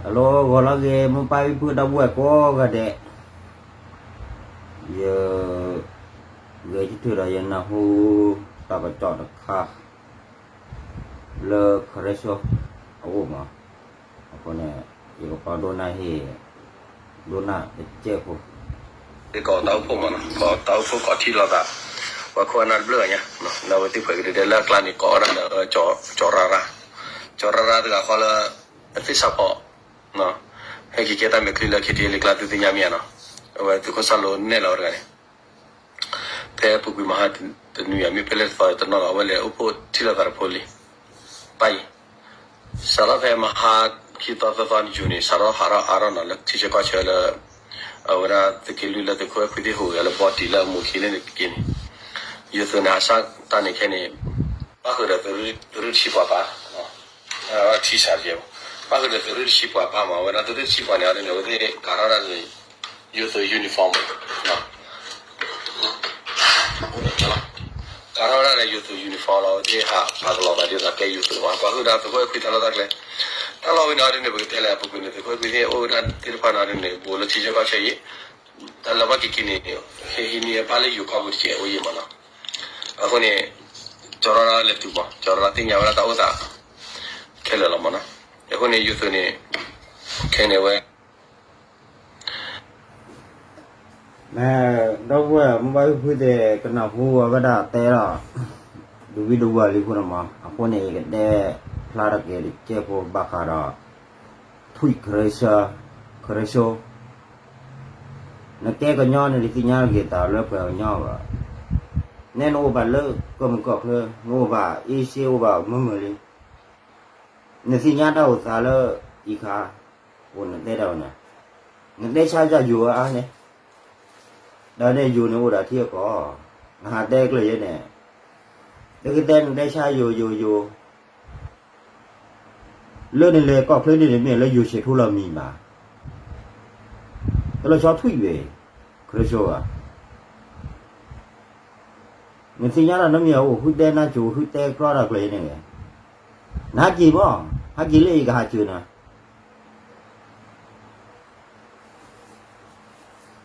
Hello ဂီၤလၢအဂ့ၤ မိၢ်ပၢ်ဖံဖုဒီပုၢ်ဝဲၢ်ကိးဂၤဒဲး, ယ ဂဲၤဆၢထၢၣ်ဒီးယနၢ်ဟူတၢ်ကစီၣ်တခါ လၢ Kherson အအိၣ်မး, အဃိန့ၣ် ယကပာ်ဒိကနၣ်ဟ့ၣ် ဒိကနၣ်တစဲးဖိ ကိးတၢ်အိၣ်ဖှိၣ်မးနီၤ, ကိးတၢ်အိၣ်ဖှိၣ်ကိးထံၣ်လိာ်သး, ပှၤခိၣ်အနၢ်တဘျုးဂၤညါ, လၢအဝဲသ့ၣ်ဖှဲးကဒဲဒဲလၢအကျါန့ၣ် ကိးဝဲဒၣ်လၢ ကၠီၤရၤရၤ, ကၠီၤရၤရၤတဂၤဃီလၢ အသ့ၣ်စးဖီ ဟဲက့ၤကဲတၢ်မဲာ်ချံလၢ KTLA ကျါ သုသ့ၣ်ညါမ့ၢ်ဧါနီၤ, အဝဲသုးခိၣ်စၢ်လိနဲၣ်လီၤဝဲတဂၤန့ၣ်, ဖဲအပူၤကွံာ်မဟါတနွံအမ့ၢ်ဖဲလဲၣ်တသီတနီၤလီၤ အဝဲလဲၤအိၣ်ဖှိၣ်ထံၣ်လိာ်သးတဖိလံ, ပၢ်အံၤ စးထီၣ်ဖဲမဟါခံသီသၢသီနယူၤန့ၣ် စးထီၣ်ဟးထီၣ်အါထီၣ်နီၤ လၢထံဆၢကီၢ်ဆၢလၢ အဝဲဒၣ်သုးက့လွံၢ်လၢသုးခိၣ်အဲၣ်ခွံသ့ၣ်ဟူးဂဲၤလၢဘီတံၢ်လၢအမူခံန့ၣ်တက့ၢ်န့ၣ်, ယိၤသုးန့ၣ် ဟးစၢ်တၢ်န့ၣ်ခဲန့ၣ် ပၣ်ဃုာ်ဒီးသုးရ့ၣ်တဆံပှၤပၢ် ထံစးယဲ, ပၣ်ဃုာ်ဒီးသုးရ့ၣ်တဆံပှၤပၢ်မး အဝဲဒၣ်သုးရ့ၣ်တဆံပှၤန့ၣ် အီၤဒ်န့ၣ် အဝဲသ့ၣ်ကၤထီၣ်ဒၣ်န့ၣ် ယိၤသုး uniform ကၤထီၣ်ဒၣ်ဒီးယိၤသုး uniform လီၤ အဝဲသ့ၣ်ဟးပာ်ကလီၤသးဒ်သိးကဲယိၤသုးမး ပၣ်ဃုာ်ဒီးသုးခိၣ်အဲၣ်ခွံတၢ်လီၢ်တၢ်ကျဲ, တၢ်လီၢ်ဝဲန့ၣ်အီၤဒ်န့ၣ် ပကတဲလဲၣ် အပူၤကွံာ်န့ၣ် သုးခိၣ်အဲၣ်ခွံသ့ၣ်အိၣ်ဝဲဒၣ်သ့ၣ်တဖၣ်န့ၣ်အီၤဒ်န့ၣ် ဘူးလၢထံဆၢကီၢ်ဆၢအံၤ, တၢ်လၢဘၣ်က့ၤက့ၤန့ၣ် ဟဲဟံးန့ၢ်အပၢ်လၢယိၤကီၢ်ပူၤတကဲးအိၣ်ယံၤမးနီၤ, အဃိန့ၣ် ကၠီၤရၤရၤလဲၤတုၤမး ကၠီၤရၤရၤသ့ၣ်ညါဝဲဒၣ်တၢ်အိၣ်သး ခဲလၢာ်လီၤမးနီၤ, အဃိန့ၣ် ယိၤသုးန့ၣ် ခဲန့ၣ်ဝဲ ဒီပုၢ်ဝဲၢ်မိၢ်ပၢ်ဖံဖုသ့ၣ် ကနၢ်ဟူအဝဲဒၣ်တဲဒီး ဒုးဝံၣ်ဒုးဝီၤလံအဃိန့ၣ်မး အဃိန့ၣ် ယကတဲဖျါထီၣ်က့ၤတစဲးဖိဘၣ်ဃးဒီး ထွံၣ်ခရၢစိ ခရၢစိ နကဲကညီန့ၣ်ဒ်သ့ၣ်ညါတဂ့ၤသးလၢပှၤကညီဘၣ်, နဲနအိၣ်ဘၣ်လၢကီၢ်မုၢ်ကီၢ်ချၢ နအိၣ်ဘၣ်အ့ၡ့အိၣ်ဘၣ်မုာ်မုာ်လံ, နသ့ၣ်ညါတၢ်အိၣ်သးလၢအံၤခါ, အိၣ်နတဲတၢ်ဝဲန့ၣ်, နတဲဆါယၤယိၤအါန့ၣ်, ဒီးန့ၣ်ယိၤန့ၣ်အိၣ်ဒီးထံအကီၢ်, နဟးတဲကျၢၤယဲန့ၣ်, တကတဲနတဲဆါယိၤယိၤယိၤ လၢနလဲၤကီၢ်ချၢန့ၣ်န့ၣ် မ့ၢ်လၢယိၤဆဲးထိလီၤမံၤဘၣ်, တလီၤဆီထွံၣ်ဘၣ်, ခရၢစိဧၢ, နသ့ၣ်ညါတၢ်နီတမံၤ အိၣ်ဃုတဲနါစိၤ ဃုတဲကြီတၢ်ကျၢၤန့ၣ်, နဟးက့ၤမး, ဟးက့ၤလၢအံၤကဟးစၢၤနၤ နဲတဂၤန့ၣ်ဟ့ၣ်တၢ်ကစီၣ်န့ၣ် ဟ့ၣ်လၢအဘၣ်အီၤ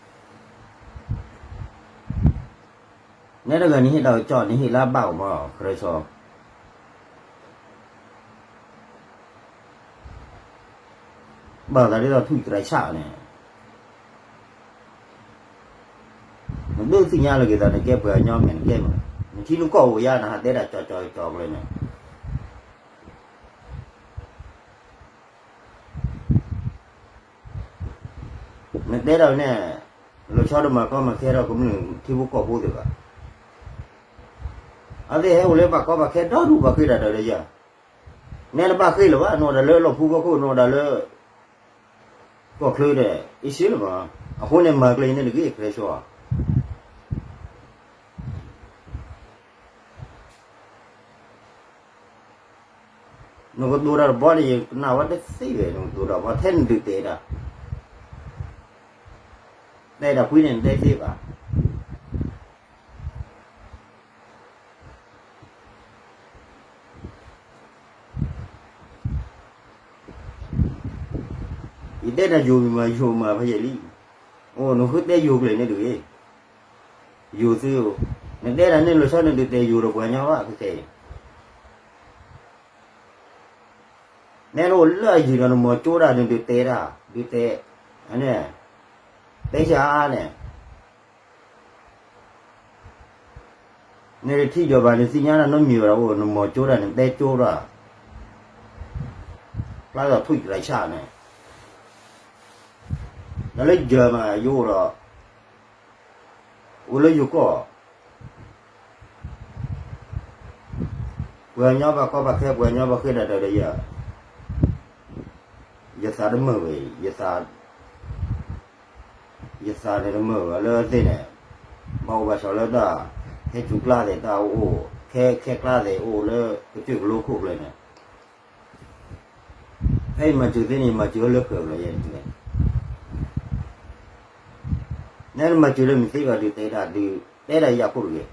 မး ခရၢစိ, ဘၣ်သးဒ်သိးထွံၣ်တရံးဆၣ်န့ၣ်, နဒုးသ့ၣ်ညါလီၤက့ၤသး နကဲပှၤကညီမဲာ်နကဲမး, နထံနကီၢ်အိၣ်ယါ နဟးတဲဒၣ်ကၠီကၠီကၠီကျၢၤန့ၣ် နတဲဒၣ်န့ၣ်, လီၤဆီတမၤကီမၤခဲထီၣ်ကမျၢၢ်ထံဖိကီၢ်ဖိသ့ၣ်ဘၣ်. အဝဲသ့ၣ်ဟဲအိၣ်လၢပှၤကီၢ်ပှၤခဲဒီဒူၣ် ပှၤဃ့တၢ်ဒီးလၢယၤ, နဲနဘၣ်ဃ့လၢၤဘၣ် နအိၣ်ဒၣ်လၢလီၢ်ဖူဘီခိၣ် နအိၣ်ဒၣ်လၢ ကီၢ်ချၢဒီး အ့ၡ့လၢၤဘၣ်. အဃိန့ၣ်မၤကျဲန့ၣ်တဂ့ၤ ခရၢစိဧၢ နကတိၤတၢ်တဘီန့ၣ် ယကနၣ်ဝဲတသ့ဘၣ် နကတိၤတၢ်ဘီထဲနဒုးတဲတၢ်, တဲတၢ်ဖှံန့ၣ် နတဲသ့ဘၣ်. ယတဲနၤယိၤမ့ၢ်မး ယိၤမးဖးယံာ်လံ. အိၣ်နဃုတဲယိၤကျဲန့ၣ်တဂ့ၤ. ယိၤသု, နတဲတၢ်န့ၣ်လီၤဆီနဒုးတဲယိၤဒီးပှၤကညီဘၣ် ကတဲအံၤ နဲနအိၣ်လၢအယံၤဒီး နမၤကၠိဒၣ် နဒုးတဲတၢ် ဒုးတဲ, တဲဆါအါန့ၣ်, နတထံၣ်ဒီးဘၣ် နသ့ၣ်ညါတၢ်နီတမံၤဘၣ် အိၣ်နမၤကၠိဒၣ် နတဲကၠိဒၣ်, ဖျါလီၤထွံၣ်တရံးဆၣ်န့ၣ်, ဒီးလၢယမး ယအိၣ်ဒီး အိၣ်လၢယိၤကီၢ်, ပှၤကညီဘၣ်ကီဘၣ်ခဲ ပှၤကညီဘၣ်ဃ့တၢ်ဒီးယၤ, ယသးတမုာ်ဝဲ, ယသးန့ၣ်တမုာ်ဝဲလၢသ့ၣ်န့ၣ်, ဘၣ်အိၣ်ဘၣ်ဆိးလၢတၢ် ဟဲစူၤကျါသ့ၣ်တၢ်အိၣ်, ခဲခဲကျါသ့ၣ် အိၣ်လၢကစၢၢ်ကလိခိၣ်ကျဲန့ၣ် ဖဲယမၤစၢၤသ့န့ၣ် ယမၤစၢၤလၢဃၢၤလီၤယဲန့ၣ်, နဲနမၤစၢၤလၢမ့ၢ်သ့ဘၣ်ဒုးတဲဒၣ်ဒုး, တဲဒၣ်ယၤခိၣ်တဂ့ၤ.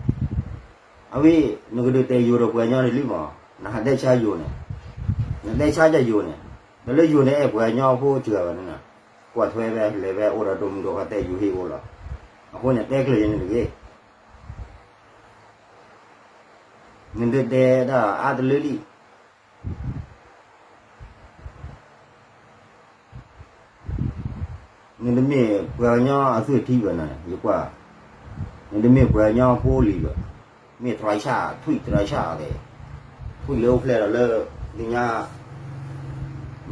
အဝဲ နကဒုးတဲယိၤဒီးပှၤကညီန့ၣ်လံမး, နဟးတဲဆါယိၤန့ၣ်, နတဲဆါယၤယိၤန့ၣ်, ဒီးလၢယိၤန့ၣ် အဲၣ်ပှၤကညီဖိစှၤဘၣ်န့ၣ်, ကွၢ်ထွဲဖဲလဲၤဖဲအိၣ်ဒီးဒိၣ်မုၢ်ဒိၣ်ခါ တဲယိၤဟ့ၣ်အိၣ်လီၤ. အဃိန့ၣ် တဲကျၢၤယၤန့ၣ်တဂ့ၤ. နဒုးတဲဒၣ်အါတလၢလံ. နတမ့ၢ်ပှၤကညီအသုးထံဘၣ်န့ၣ် ယကွၢ်, နတမ့ၢ်ပှၤကညီဖိလံၤဘၣ်, မ့ၢ်တြီဆၣ်ထွံၣ်တြီဆၣ်အီၤသ့ၣ်, ထွံၣ်လၢအိၣ်ဖျဲၣ်ဒီးလၢ သ့ၣ်ညါ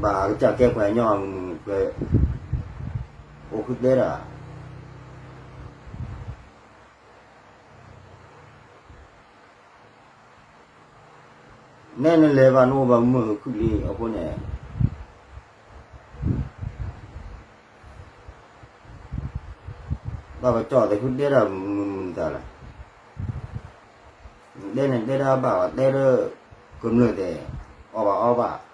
ဘၣ်ကစၢ်ကဲပှၤကညီအမုၢ်, အိၣ်ဃုတဲဒၣ် နဲနလဲၤဘၣ်နအိၣ်ဘၣ်မုာ်ခုၣ်လံအဃိန့ၣ်, ဘၣ်ပကၠီၣ်သဲးဃုတဲဒၣ်မုာ်မုာ်တၢ်လီၤ. တဲန့ၣ်တဲဒၣ်ဘၣ်အီၤ တဲလၢ ကမျၢၢ်သဲး အီၣ်ဘၣ်အီဘၣ်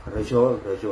ကရၢဆိ ကရၢဆိ